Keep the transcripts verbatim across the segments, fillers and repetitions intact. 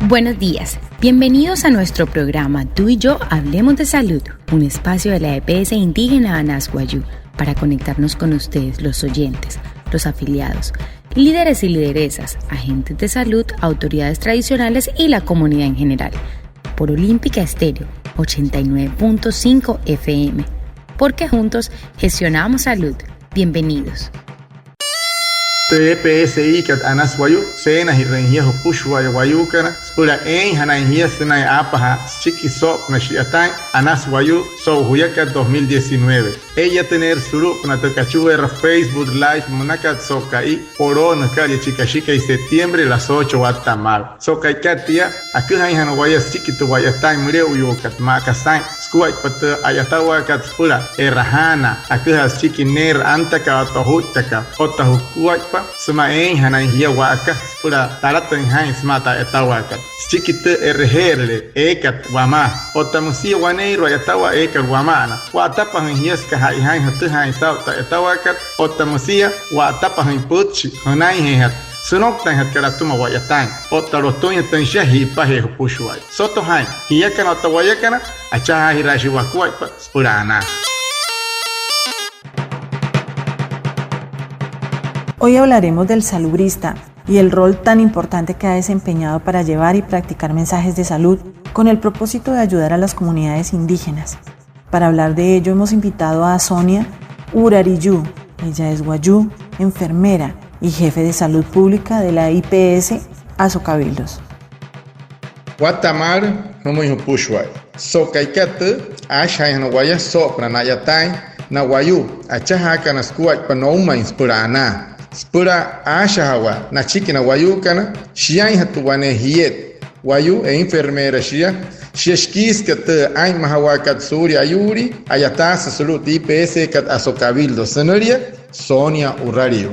Buenos días. Bienvenidos a nuestro programa Tú y yo hablemos de salud, un espacio de la E P S indígena Anas Wayuu para conectarnos con ustedes, los oyentes, los afiliados, líderes y lideresas, agentes de salud, autoridades tradicionales y la comunidad en general. Por Olímpica Estéreo, ochenta y nueve punto cinco F M. Porque juntos gestionamos salud. Bienvenidos. Tü E P S I kat Anas Wayuu, seenajirüin jia jüpüshua'aya wayuukana süpüla eeinjanain jia sünain aapajaa süchiki soo'opünaa shi'yataain Anas Wayuu so'u juyakat dos mil diecinueve. Ee'iyatüneerü sulu'upünaa tü kachueera Facebook Live münakat so'u ka'i poloo nükalia chi kashikai septiembre, las ocho watta maalü. So'u ka'ikat tia, aküjainjana waya süchiki tü wa'yataain müle'uyuukat maa aka saa'in sukuaippa tü a'yatawaakat süpüla e'rajaanaa, aküjaa süchiki neerü antaka otta ojuittaka, otta jukuaippa sümaa eeinjanain jia wa'aka süpüla talatüin jaa'in sümaa tü a'yatawaakat. Süchiki tü e'reje'erüle eekat wamaa, otta müsia waneeirua a'yatawaa eekat wama'ana, wa'atapajüin jia süka ja'ijaain jütüjaain saa'u tü a'yatawaakat, otta müsia wa'atapajüin pütchi jünainjeejatü, sünouktainjatkat atüma wa'yataain, otta lotüinjatüin shia ji'ipajee jüpüshua'aya. Soto jaa'in, jiakana otta wayakana, achajaajiraashii wakuaippa süpüla anaa. Hoy hablaremos del salubrista y el rol tan importante que ha desempeñado para llevar y practicar mensajes de salud con el propósito de ayudar a las comunidades indígenas. Para hablar de ello hemos invitado a Sonia Urariyuu. Ella es wayuu, enfermera y jefe de salud pública de la I P S Asocabildos. Watta maalü jümüin jüpüshua'aya. So'u ka'ikat tüü, aashajaainjana waya soo'opünaa na'yataain na wayuu achajaakana sukuaippa noumain süpüla anaa. Süpüla aashajawaa nachiki na wayuukana, shiainjatü wane jiet wayuu enfermera shia, shia shikiisüka tü aa'inmajawaakat suulia ayuulii a'yataasü sulu'u tü I P S kat Asocabildo. Sünülia Sonia Urariyuu.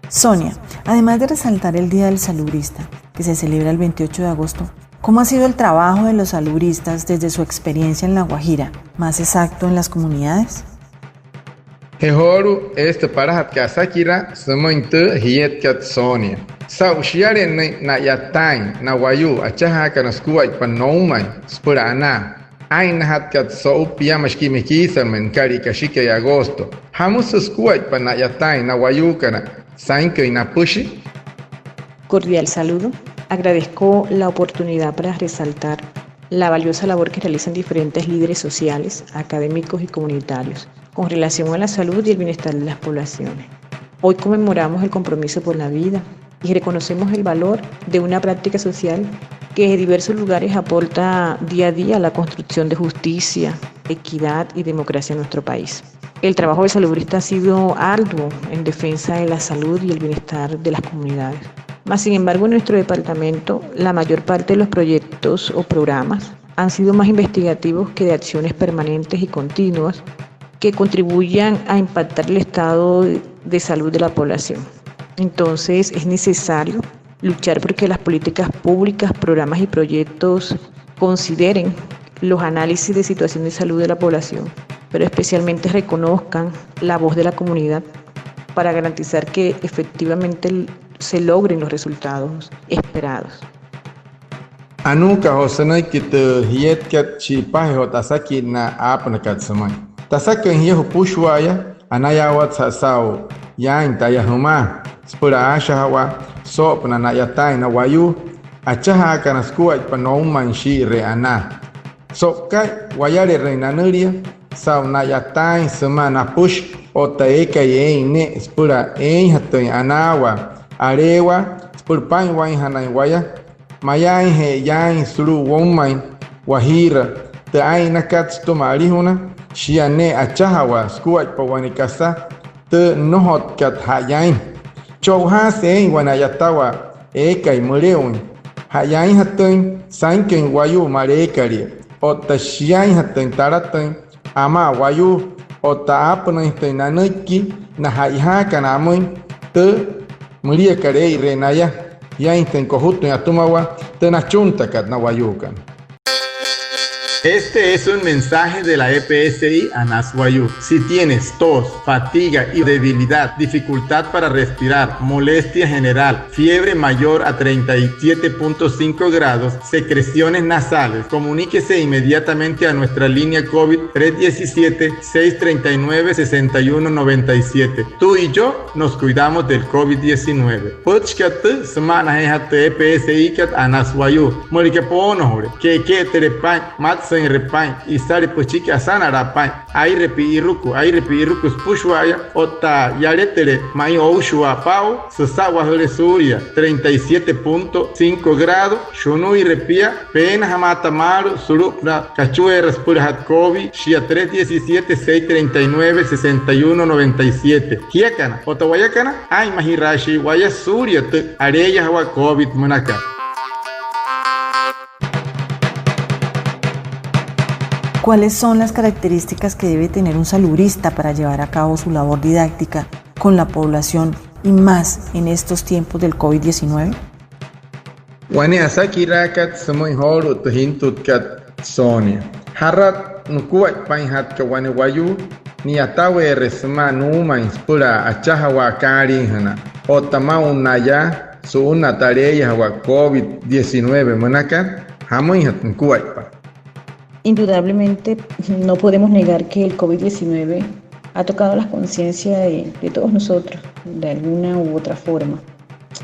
Sonia, además de resaltar el Día del Salubrista, que se celebra el veintiocho de agosto, ¿cómo ha sido el trabajo de los salubristas desde su experiencia en La Guajira, más exacto, en las comunidades? Je joolu'u, eesü tü palajatkat asakiraa sümüin tü jietkat Sonia. Saa'u shialennüin na'yataain na wayuu achajaakana sukuaippa noumain süpüla anaa, aa'innajatkat so'u piama shikii mekiisalümüin nükalia kashikai agosto. ¿Jamüsü sukuaippa na'yataain na wayuukana sainküin napüshi? Cordial saludo. Agradezco la oportunidad para resaltar la valiosa labor que realizan diferentes líderes sociales, académicos y comunitarios con relación a la salud y el bienestar de las poblaciones. Hoy conmemoramos el compromiso por la vida y reconocemos el valor de una práctica social que desde diversos lugares aporta día a día a la construcción de justicia, equidad y democracia en nuestro país. El trabajo del salubrista ha sido arduo en defensa de la salud y el bienestar de las comunidades. Mas, sin embargo, en nuestro departamento, la mayor parte de los proyectos o programas han sido más investigativos que de acciones permanentes y continuas que contribuyan a impactar el estado de salud de la población. Entonces, es necesario luchar porque las políticas públicas, programas y proyectos consideren los análisis de situación de salud de la población, pero especialmente reconozcan la voz de la comunidad para garantizar que efectivamente se logren los resultados esperados. Anuuka joo sünüiki tü jietkat, shi'ipajee joo tü asakinnaa aapünakat sümüin. Tasaküin jia jüpüshua'aya, anayaawatsü saa'u yaain taya jümaa süpüla aashajawaa soo'opünaa na'yataain na wayuu achajaakana sukuaippa noumain shii'iree anaa. So'uka'i wayalerüin nanülia saa'u na'yataain sümaa napüshi otta eekai eein ne'e süpüla eeinjatüin anaawaa, aleewaa süpüla paa'inwainjanain waya mayaainje yaain sulu'u woumain Wajiira tü aa'innakat sütüma alijuna. Shia ne'e achajawaa sukuaippa wane kasa tü nnojotkat ja'yain. Cho'ujaasü eein wane a'yatawaa eekai müle'uin ja'yainjatüin sainküin wayuu maleekalia otta shiainjatüin talatüin amaa wayuu otta aapünüinjatüin nanüiki na ja'ijaakana amüin tü müliakat ee'iree naya, jiainjatüin kojutüin atümawaa tü nachuntakat na wayuukana. Este es un mensaje de la E P S I Anas Wayuu. Si tienes tos, fatiga y debilidad, dificultad para respirar, molestia general, fiebre mayor a treinta y siete punto cinco grados, secreciones nasales, comuníquese inmediatamente a nuestra línea COVID tres diecisiete, seis treinta y nueve, sesenta y uno, noventa y siete. Tú y yo nos cuidamos del COVID diecinueve. Pütchikat tüü süma'anajeejatü tü E P S I-kat Anas Wayuu. Müleka poonojule, ke'eke'etüle paa'in, matsüinre paa'in, isale püchiki asanalaa paa'in, aire pi'iruku, aire pi'iruku süpüshua'aya, otta yaletüle ma'i oushua'a paa'u, süsa'wajüle suulia treinta y siete punto cinco grado, shunuire pia, peenajamaata maalü sulu'upünaa kachueera süpülajatü COVID, shia tres diecisiete, seis treinta y nueve, sesenta y uno, noventa y siete. Jiakana otta wayakana, aa'inmajiraashii waya suulia tü aleeyajawaa COVID münakat. ¿Cuáles son las características que debe tener un salubrista para llevar a cabo su labor didáctica con la población y más en estos tiempos del COVID diecinueve? Wane asakiraakat sümüin joolu'u tü jintutkat Sonia. Jarat nukuaippainjatka wane wayuu ni'yataweere sümaa nuumain süpüla achajawaa akaaliijünaa otta maa'u naya su'unnaa tü aleeyajawaa COVID diecinueve münakat, jamüinjatü nukuaippa. Indudablemente, no podemos negar que el COVID diecinueve ha tocado las conciencias de, de todos nosotros, de alguna u otra forma.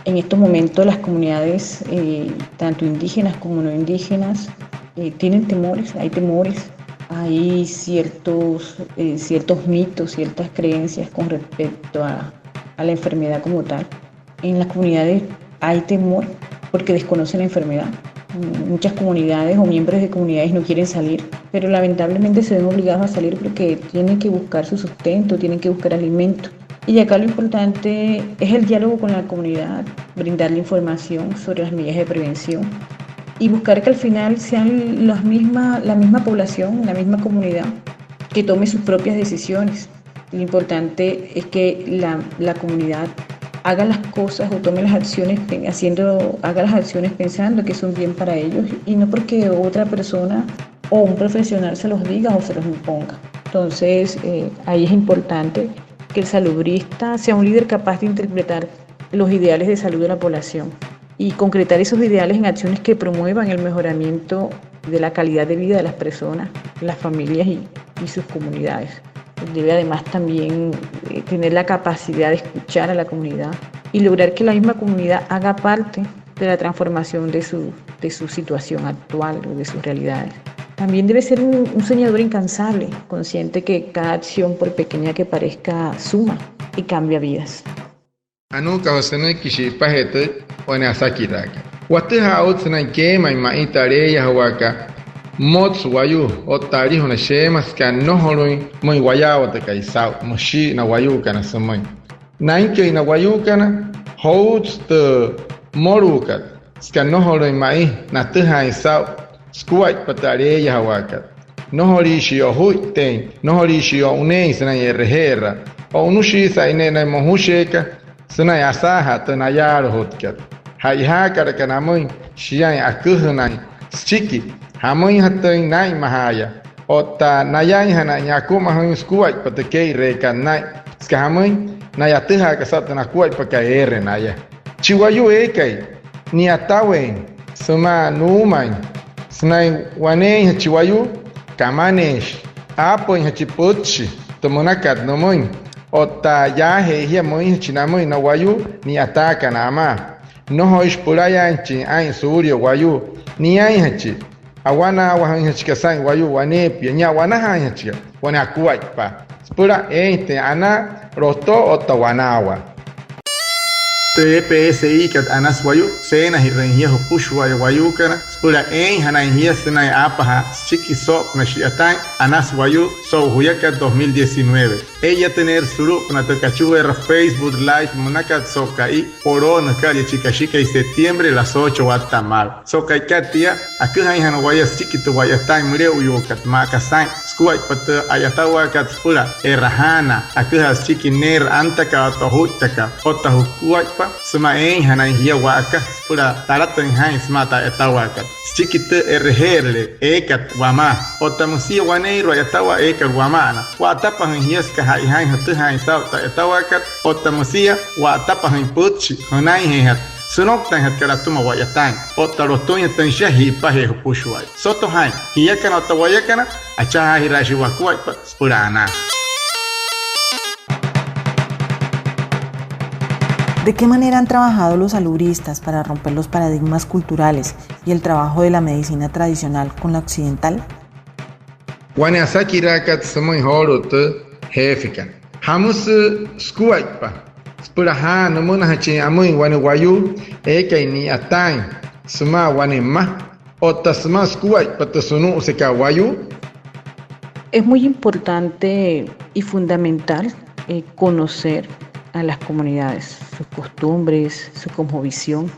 En estos momentos, las comunidades, eh, tanto indígenas como no indígenas, eh, tienen temores, hay temores, hay ciertos, eh, ciertos mitos, ciertas creencias con respecto a, a la enfermedad como tal. En las comunidades hay temor porque desconocen la enfermedad. Muchas comunidades o miembros de comunidades no quieren salir, pero lamentablemente se ven obligados a salir porque tienen que buscar su sustento, tienen que buscar alimento. Y acá lo importante es el diálogo con la comunidad, brindarle información sobre las medidas de prevención y buscar que al final sean las misma, la misma población, la misma comunidad que tome sus propias decisiones. Lo importante es que la, la comunidad haga las cosas o tome las acciones pen-, haciendo, haga las acciones pensando que es un bien para ellos y no porque otra persona o un profesional se los diga o se los imponga. Entonces, eh, ahí es importante que el salubrista sea un líder capaz de interpretar los ideales de salud de la población y concretar esos ideales en acciones que promuevan el mejoramiento de la calidad de vida de las personas, las familias y, y sus comunidades. Debe además también, eh, tener la capacidad de escuchar a la comunidad y lograr que la misma comunidad haga parte de la transformación de su, de su situación actual o de sus realidades. También debe ser un, un soñador incansable, consciente que cada acción, por pequeña que parezca, suma y cambia vidas. Anuuka joo sünüiki shi'ipajee tü wane asakiraakat. Watüjaa aa'ut sünain keemain ma'i tü aleeyajawaakat mmotsü wayuu otta alijuna sheema süka nnojolüin müin wayaawatakai saa'u, müshii na wayuukana sümüin. Nainküin na wayuukana, joutsü tü mmoluukat süka nnojolüin ma'i natüjaain saa'u sukuaippa tü aleeyajawaakat. Nnojoliishii ojuitteein, nnojoliishii o'uneein sünain e'reje'eraa. O'unüshiisa'a ne'e naya mojusheeka sünain asaajaa tü nayaalajutkat. Ja'ijaakalaka namüin shiain aküjünain süchiki jamüinjatüin naa'inmajaaya otta nayainjanain akumajüin sukuaippa tü kee'ireekat naa'in, süka jamüin, naya atüjaaka saa'u tü nakuaippakat eere naya. Chi wayuu eekai ni'yataweein sümaa nuumain sünain waneeinjatü chi wayuu, kamaneeshi, aapüinjachi pütchi tü münakat nümüin otta yaajee jia müinjachi namüin na wayuu ni'yataakana amaa. Nnojoishi pülayaainjachin aa'in suulia wayuu, niainjachi awanaawajüinjachika saa'in wayuu waneepia, nia a'wanajaainjachika wane akuaippaa süpüla eeinjatüin anaa, lotoo otta wanaawaa. Tü E P S I-kat Anas Wayuu, seenajirüin jia jüpüshua'aya wayuukana süpüla eeinjanain jia sünain aapajaa süchiki soo'opünaa shi'yataain Anas Wayuu so'u juyakat dos mil diecinueve. Ee'iyatüneerü sulu'upünaa tü kachueera Facebook Live münakat so'u ka'i poloo nükalia chi kashikai septiembre las ocho watta'a maalü. So'u ka'ikat tia, aküjainjana waya süchiki tü wa'yataain müle'uyuukat maa aka saa'in sukuaippa tü a'yatawaakat süpüla e'rajaanaa, aküjaa süchiki neerü antaka otta ojuittaka, otta jukuaippa sümaa eeinjanain jia wa'aka süpüla talatüin jaa'in sümaa tü a'yatawaakat. Süchiki tü e'reje'erüle eekat wamaa, otta müsia waneeirua a'yatawaa eekat wama'ana, wa'atapajüin jia süka ja'ijaain jütüjaain saa'u tü a'yatawaakat, otta müsia wa'atapajüin pütchi jünainjeejatü, sünouktaainjatkat atüma wa'yataain, otta lotüinjatüin shia ji'ipajee jüpüshua'a. Soto jaa'in, jiakana otta wayakana, achajaajiraashii wakuaippa süpüla anaa. ¿De qué manera han trabajado los salubristas para romper los paradigmas culturales y el trabajo de la medicina tradicional con la occidental? Wane asakiraakat sümüin joolu'u tü jeefekana: ¿Jamüsü sukuaippa süpüla jaa nümünajachin amüin wane wayuu eekai ni'yataain sümaa wane mma otta sümaa sukuaippa tü sunu'usekat wayuu? Es muy importante y fundamental, eh, conocer a las comunidades, sus costumbres, su cosmovisión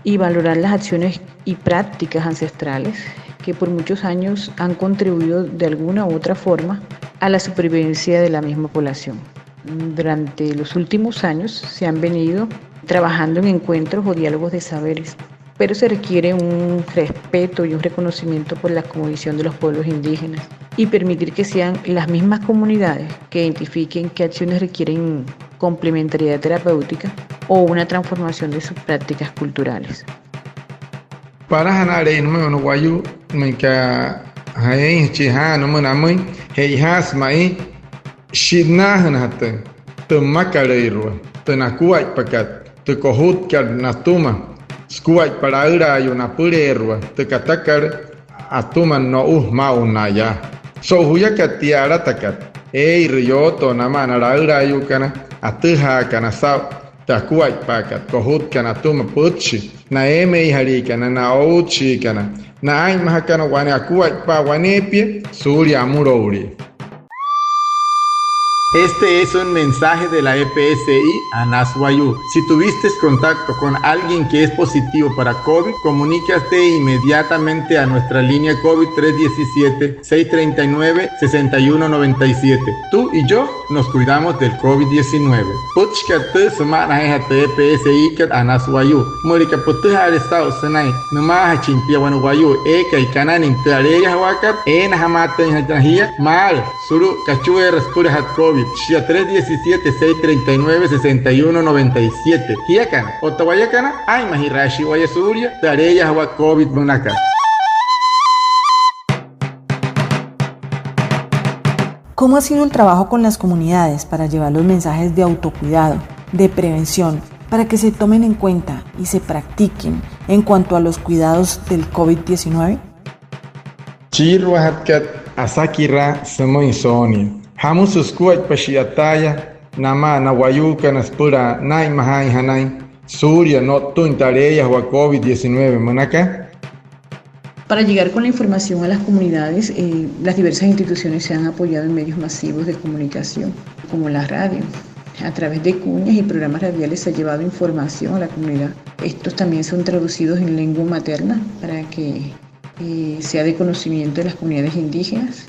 y valorar las acciones y prácticas ancestrales que por muchos años han contribuido de alguna u otra forma a la supervivencia de la misma población. Durante los últimos años se han venido trabajando en encuentros o diálogos de saberes, pero se requiere un respeto y un reconocimiento por la cosmovisión de los pueblos indígenas y permitir que sean las mismas comunidades que identifiquen qué acciones requieren complementariedad terapéutica o una transformación de sus prácticas culturales. Palajana'ale'eya nümüin wane wayuu, nümüin aka eeinjachin jaa nümüin amüin, che'ojaasü ma'i shi'nnaajünajatüin tü mmakalüirua, tü nakuaippakat, tü kojutkat natüma sukuaippa laülaayuu napüleerua, tü katakat atüma no'u maa'u naya. So'u juyakat tia alatakat, eeirü yootoo namaa na laülaayuukana atüjaakana saa'u tü akuaippaakat, kojutkana atüma pütchi, na eemeijaliikana, na outshiikana, na aa'inmajakana wane akuaippaa waneepia suulia amüloulia. Este es un mensaje de la E P S I Anas Wayuu. Si tuviste contacto con alguien que es positivo para COVID, comunícate inmediatamente a nuestra línea COVID tres diecisiete, seis treinta y nueve, sesenta y uno noventa y siete. Tú y yo nos cuidamos del COVID diecinueve. Pütchikat tüü süma'anajeejatü tü E P S I kat Anas Wayuu. Müleka pütüjaale saa'u sünain nümaajachin pia wane wayuu eekai kanain tü aleeyajawaakat, eenajamaatüinjana jia maalü sulu'u kachueera süpülajatü COVID, shia tres diecisiete, seis treinta y nueve, sesenta y uno noventa y siete. Jiakana otta wayakana, aa'inmajiraashii waya suulia tü aleeyajawaa COVID münakat. ¿Cómo ha sido el trabajo con las comunidades para llevar los mensajes de autocuidado, de prevención, para que se tomen en cuenta y se practiquen en cuanto a los cuidados del COVID diecinueve? Chiiruajatkat, asakiraa sümüin Sonia: ¿Jamüsü sukuaippa shi'yataaya namaa na wayuukana süpüla naa'inmajaainjanain suulia no'ttüin tü aleeyajawaa COVID diecinueve münaka? Para llegar con la información a las comunidades, eh, las diversas instituciones se han apoyado en medios masivos de comunicación, como la radio. A través de cuñas y programas radiales se ha llevado información a la comunidad. Estos también son traducidos en lengua materna para que, eh, sea de conocimiento de las comunidades indígenas.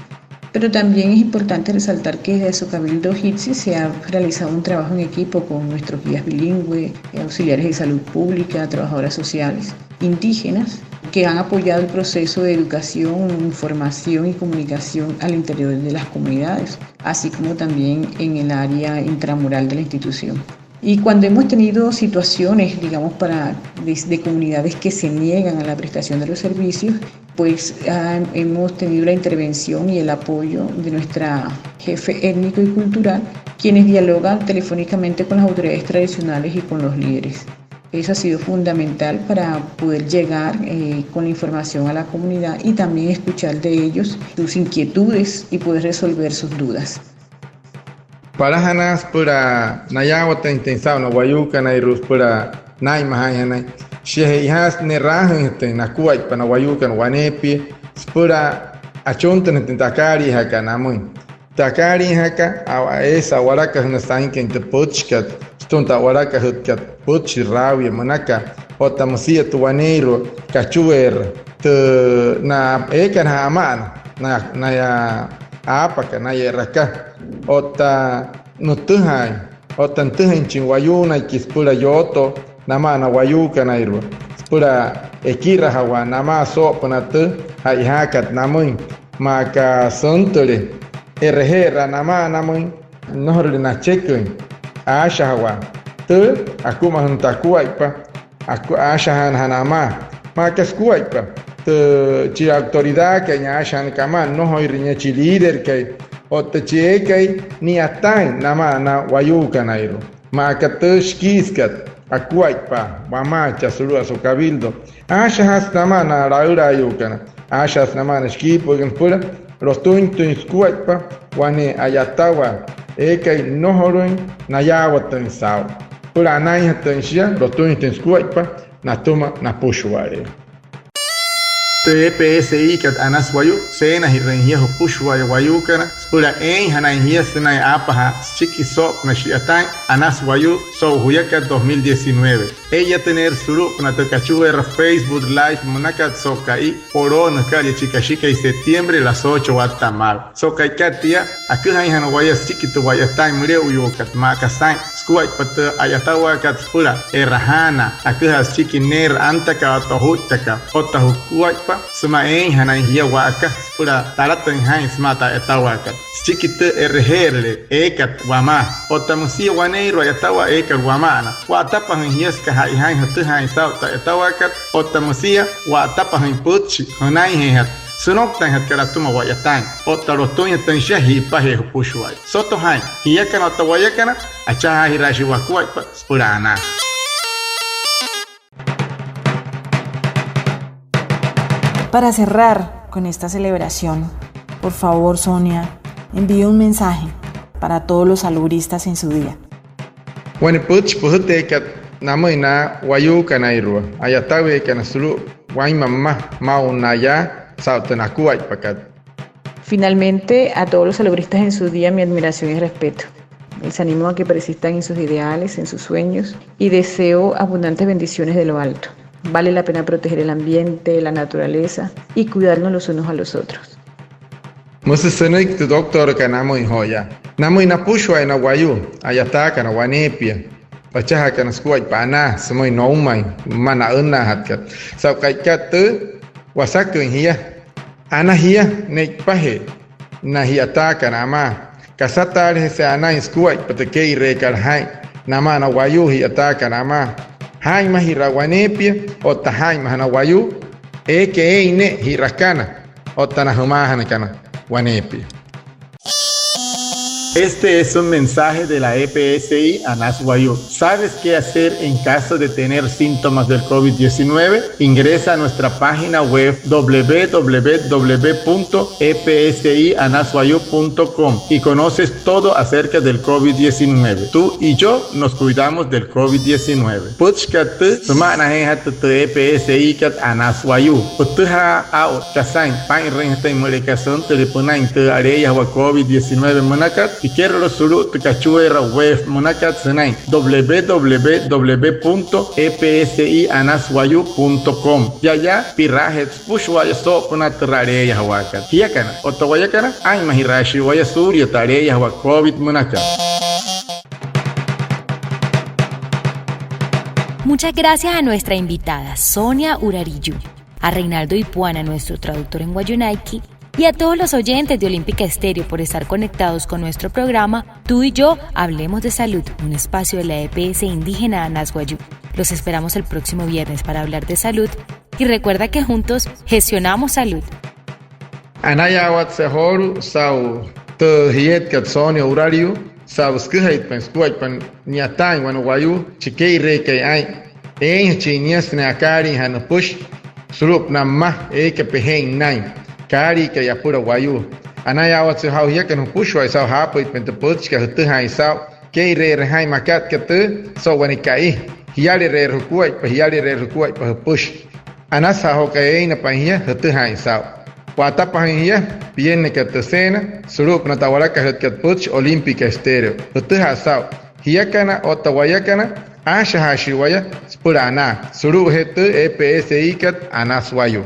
Pero también es importante resaltar que desde Asocabildo Hipsi se ha realizado un trabajo en equipo con nuestros guías bilingües, eh, auxiliares de salud pública, trabajadoras sociales indígenas, que han apoyado el proceso de educación, información y comunicación al interior de las comunidades, así como también en el área intramural de la institución. Y cuando hemos tenido situaciones, digamos, para, de, de comunidades que se niegan a la prestación de los servicios, pues, ah, hemos tenido la intervención y el apoyo de nuestra jefe étnico y cultural, quienes dialogan telefónicamente con las autoridades tradicionales y con los líderes. Eso ha sido fundamental para poder llegar, eh, con la información a la comunidad y también escuchar de ellos sus inquietudes y poder resolver sus dudas. Palajanaa süpüla nayaawatüinjatüin saa'u na wayuukanairua süpüla naa'inmajaainjanain. Shia che'ojaasü ne'raajüinjatüin nakuaippa na wayuukana waneepia süpüla achuntünajatüin tü akaaliijaakat namüin. Tü akaaliijaakat, a-, eesü a'walakajünüin sainküin tü pütchikat sütüma tü a'walakajütkat pütchi raawia münaka, otta müsia tü waneeirua kachueera, tü na eekanajaa ama'ana, na, naya aapaka naya e'raka. Otta nütüjaain, otta nütüjüinjachin wayuunaiki süpüla yootoo namaa na wayuukanairua, süpüla ekirajawaa namaa soo'opünaa tü ja'ijaakat namüin, maa aka süntüle e'reje'eraa namaa namüin, nnojorule nacheküin, aashajawaa tü akumajüin tü akuaippa, aku-, aashajaanajana amaa. Maa aka sukuaippa tü, chi autoridadkai, aashajaanaka amaa, nnojoire nia chi líderkai otta chi eekai ni'yataain namaa na wayuukanairua. Maa aka tü shikiisükat akuaippaa wamaa chaa sulu'u Asocabildo, aashajaasü namaa na laülaayuukana, aashajaasü namaa na shikiipü'ükana süpüla lotüinjatüin sukuaippa wane a'yatawaa eekai nnojolüin nayaawatüin saa'u, süpüla anainjatüin shia lotüinjatüin sukuaippa natüma napüshua'ale'e. Tü E P S I kat Anas Wayuu, seenajirüin jia jüpüshua'aya wayuukana süpüla eeinjanain jia sünain aapajaa süchiki soo'opünaa shi'yataain Anas Wayuu so'u juyakat dos mil diecinueve. Ee'iyatüneerü sulu'upünaa tü kachueera Facebook Live münakat so'u ka'i poloo nükalia chi kashikai septiembre, las ocho watta maalü. So'u ka'ikat tia, aküjüinjana waya süchiki tü wa'yataain müle'uyuukat, maa aka saa'in sukuaippa tü a'yatawaakat süpüla e'rajaanaa, aküjaa süchiki neerü antaka otta ojuittaka, otta jukuaippa sümaa eeinjanain jia wa'aka süpüla talatüin jaa'in sümaa tü a'yatawaakat. Süchiki tü e'reje'erüle eekat wamaa otta müsia waneeirua a'yatawaa eekat wama'ana, wa'atapajüin jia süka ja'ijaain jütüjaain saa'u tü a'yatawaakat otta müsia wa'atapajüin pütchi jünainjeejatü, sünouktainjatkat atüma wa'yataain otta lotüinjatüin shia ji'ipajee jüpüshua'aya. Soto jaa'in, jiakana otta wayakana, achajaajiraashii wakuaippa süpüla anaa. Para cerrar con esta celebración, por favor, Sonia, envíe un mensaje para todos los salubristas en su día. Wane pütchi püjüteekat namüin na wayuukanairua a'yataweekana sulu'u wainma mma maa'ulu yaa saa'u tü nakuaippakat. Finalmente, a todos los salubristas en su día, mi admiración y respeto. Les animo a que persistan en sus ideales, en sus sueños, y deseo abundantes bendiciones de lo alto. Vale la pena proteger el ambiente, la naturaleza y cuidarnos los unos a los otros. Müsü sünüiki tü doctorkat namüin joo yaa: Namüin napüshua'aya na wayuu a'yataakana waneepia, achajaakana sukuaippa anaa sümüin noumain mma na'ünnaajatkat. Saa'u ka'ikat tüü, wasaküin jia: Ana jia ne'ipajee na ji'yataakana amaa. Kasataalejese anain sukuaippa tü kee'ireekat jaa'in namaa na wayuu ji'yataakana amaa. Jaa'inmajiraa waneepia otta jaa'inmaja na wayuu eekai eein ne'e ji'rakana otta na jümaajanakana waneepia. Este es un mensaje de la E P S I Anas Wayuu. ¿Sabes qué hacer en caso de tener síntomas del covid diecinueve? Ingresa a nuestra página web w w w punto e p s i anas wayuu punto com y conoces todo acerca del covid diecinueve. Tú y yo nos cuidamos del covid diecinueve. Pütchikat tüü, süma'anajeejatü tü E P S I kat Anas Wayuu. Pütüjaa aa'u kasain paa'inrüinjatüin müleka süntüle pünain tü aleeyajawaa covid diecinueve münakat, pikerolo sulu'u tü kachueera web münakat sünain w w w punto e p s i anas wayuu punto com. Yaa yaa pi'raajee süpüshua'aya soo'opünaa türa aleeyajawaakat. Jiakana otta wayakana, aa'inmajiraashii waya suulia tü aleeyajawaa covid münakat. Muchas gracias a nuestra invitada, Sonia Urariyu, a Reinaldo Ipuana, nuestro traductor en wayuunaiki, y a todos los oyentes de Olímpica Estéreo por estar conectados con nuestro programa Tú y yo hablemos de salud, un espacio de la E P S indígena Anas Wayuu. Los esperamos el próximo viernes para hablar de salud. Y recuerda que juntos gestionamos salud. Anayaawatse joolu'u saa'u tü jietkat Sonia Urariyu saa'u süküjaitpain sukuaippa ni'yataain wane wayuu chi kee'ireekai aa'in. Eeinjachin nia sünain akaaliijaa nüpüshi sulu'upünaa mma eekai pejein nünain, kaaliikai apüla wayuu. Anayaawatse joolu'u jiakana jüpüshua'aya saa'u jaapüitpain tü pütchikat jütüjaain saa'u kee'ireere jaa'in makat aka tüü so'u wane ka'i. Jialereerü jukuaippa, jialereerü jukuaippa jüpüshi. Anasüja joo aka eeinapain jia jütüjaain saa'u. Wa'atapajüin jia piennakat tü cena sulu'upünaa tü a'walakajütkat pütchi Olímpica Estéreo. Jütüjaa saa'u. Jiakana otta wayakana, aashajaashii waya süpüla anaa sulu'ujee tü E P S I kat Anas Wayuu.